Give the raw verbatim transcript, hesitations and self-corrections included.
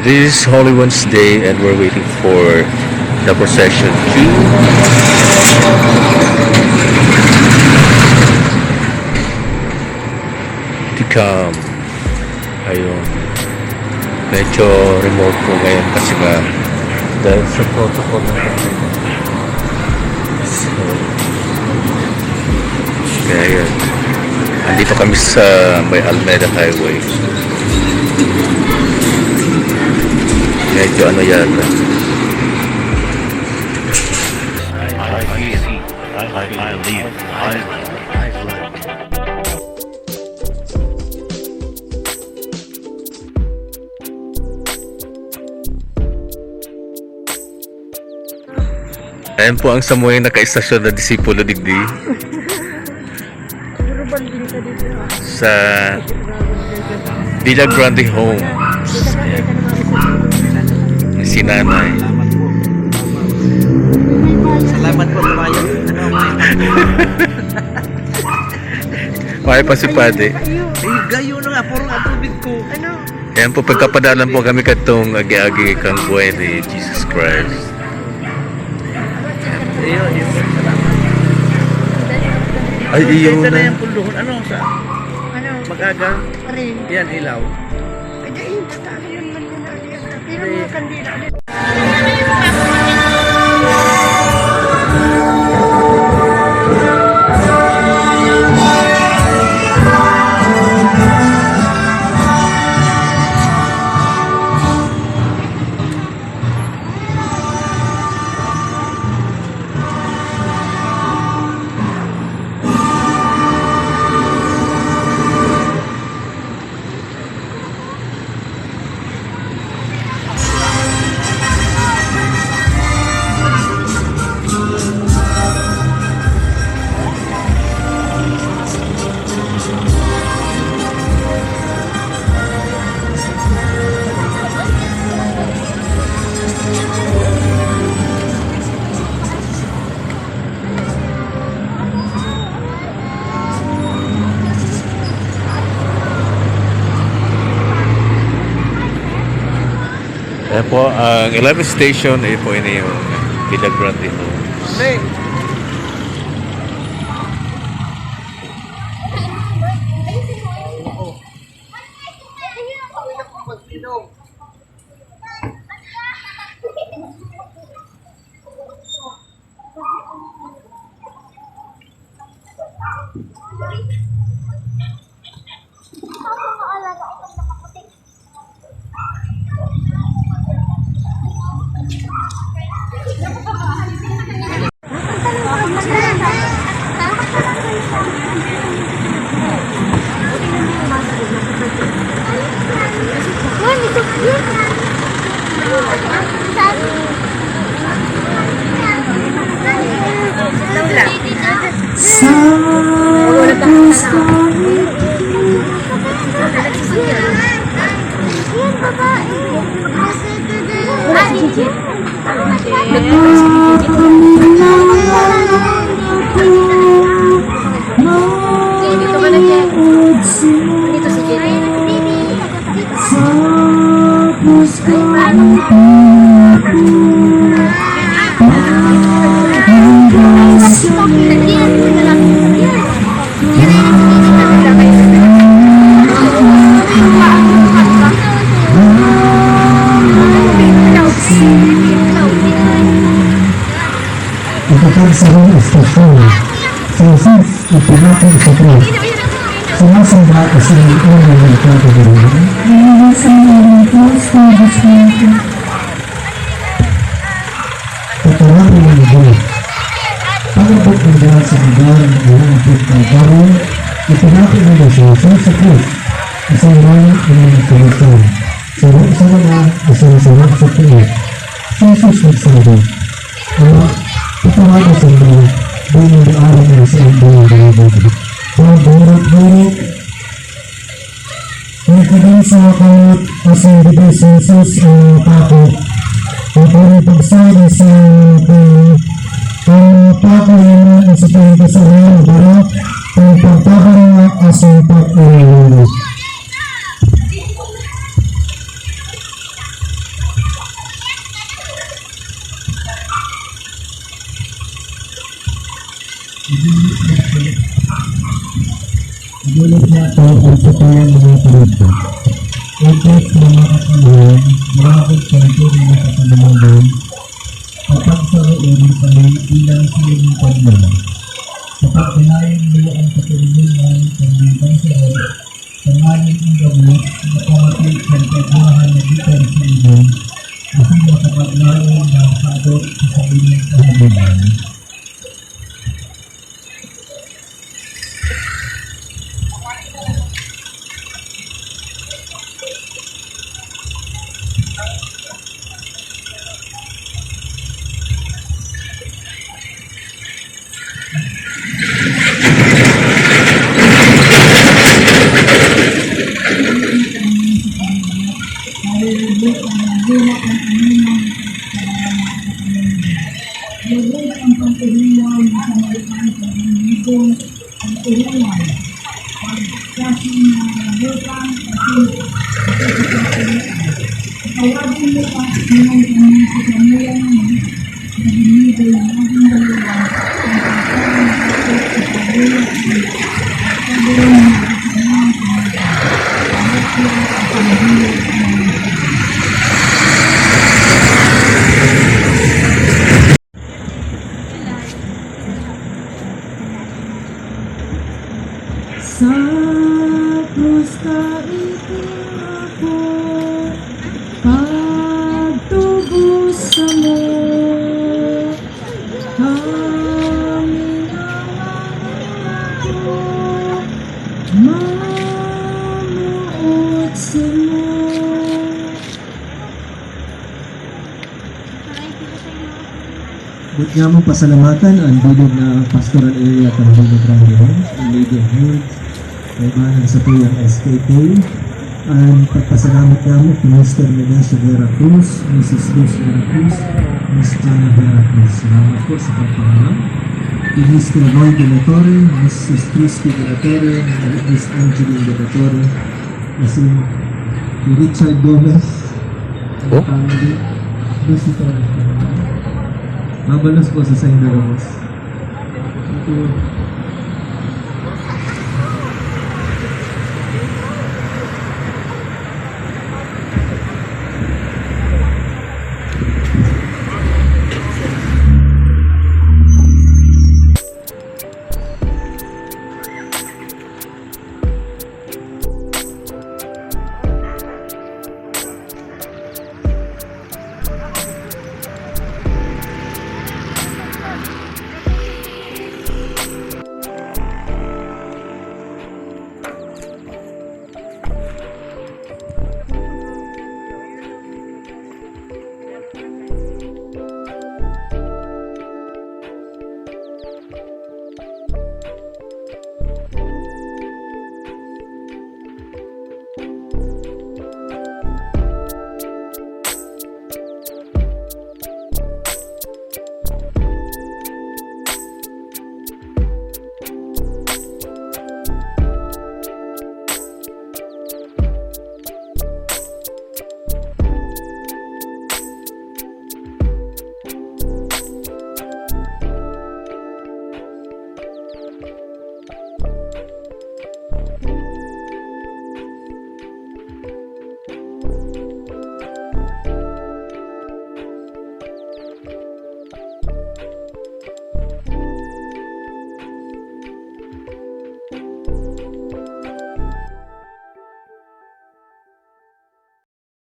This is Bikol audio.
This is Holy Wednesday and we're waiting for the procession to to come. Ayun. Medyo remote po ngayon kasi nga dahil sa protocol ng COVID. So, kaya yun. Andito kami sa may Almeda Highway. Medyo ano yata. I, I, I, I live. I, I, I live. Ayan po ang samuyang nakaistasyon na disipulo digdi. Puro bonding ka dito, ah. Sa Villa Grande Homes. Kita ka, kita naman sa Si nanay. Salamat po sa bayan. Ano, may Mayo pa si Padi. Ay, gayo na nga, puro nga tubig ko. Ano? Ayan po, pagkapadalan po kami katong agi-agi kan buhay ni Jesus Christ. Iyo, iyo. Salamat. Ay, iyo Ito na na. Yung pulduhon. Ano, sa Ano? Mag-aga? Rin. Yan, ilaw. Pwede yung tatalo yun man yun, ano yun. Pero mga kandila. Ayan po, ang eleventh station, ayan po, ini yung Villa Grande Homes. Ito po sa mga estasyon. Sa Jesus, ipinako sa krus. Sumasamba ka sa mga unang nagkakagalaw. Nangyayasan mo ang Diyos, ang Diyos natin. Patawarin ang Diyos. Pag-abot ng Diyos sa lugar ng alang pagkabaron, ipinako niya si Jesus sa krus. Isang lang ang mga kalutan. Saro sa mga, isang saro sa tiis. Si Jesus nagsabi, "Ama, patawarin sila, dahil aram na sa indo ang ginagawa." Pagburat-burat, nagkadang sa kamot, asin digdi si Jesus ang mga pako. Ang parang pagsabi sa mga tawo, ang mga pako ay mga sa pagkasalanan na bara, ang pagkabaranga asin pag-irinulog. Mga panumbok. Ito sa mga katauhan, bravo sa ito na nakapanahon, kapag sa roon, pali bilang sa inyong pamilya. Kapag binayan mo ang katoninongan sa mga bansa, tanganing ang gabos na pamati sa kagwahan na gikan sa inyo, asin makapaglaom na sabot sa saiyang kahadean. Lubog ang pagtulinaw na sa malian sa lingkod, ang tulungan, pagkasi na lutang, asin, asin sa pagtulinaw. Tawagin mo pa, Simon, kami sa kamuyan ng mga ginibo na naging dalawa, ang pagkain ng sakit sa pagtulinaw, ang pagkain ng mga kasama sa mga pagkain ng pagtulinaw. Sa krus ka itinapon, pagtubos samo, kami na mananakop, mamoot samo. Buot ngamong pasalamatan an bilog na pastoral area kan Bino Grande Homes, an Lady of Miracles, kaibahan sa tuyang S K K. An pagpasalamat namo ki Mister Menesio Vera Cruz, Missus Luz Vera Cruz, Miss Jana Vera Cruz. Salamat po sa pagpangabang. Ki Mister Roy de la Torre, Missus Christy de la Torre, Miss Angeline de la Torre, asin ki Richard Gomez, and Oh? family. Visitor. Mabalos po sa Saint Ramos. Thank you.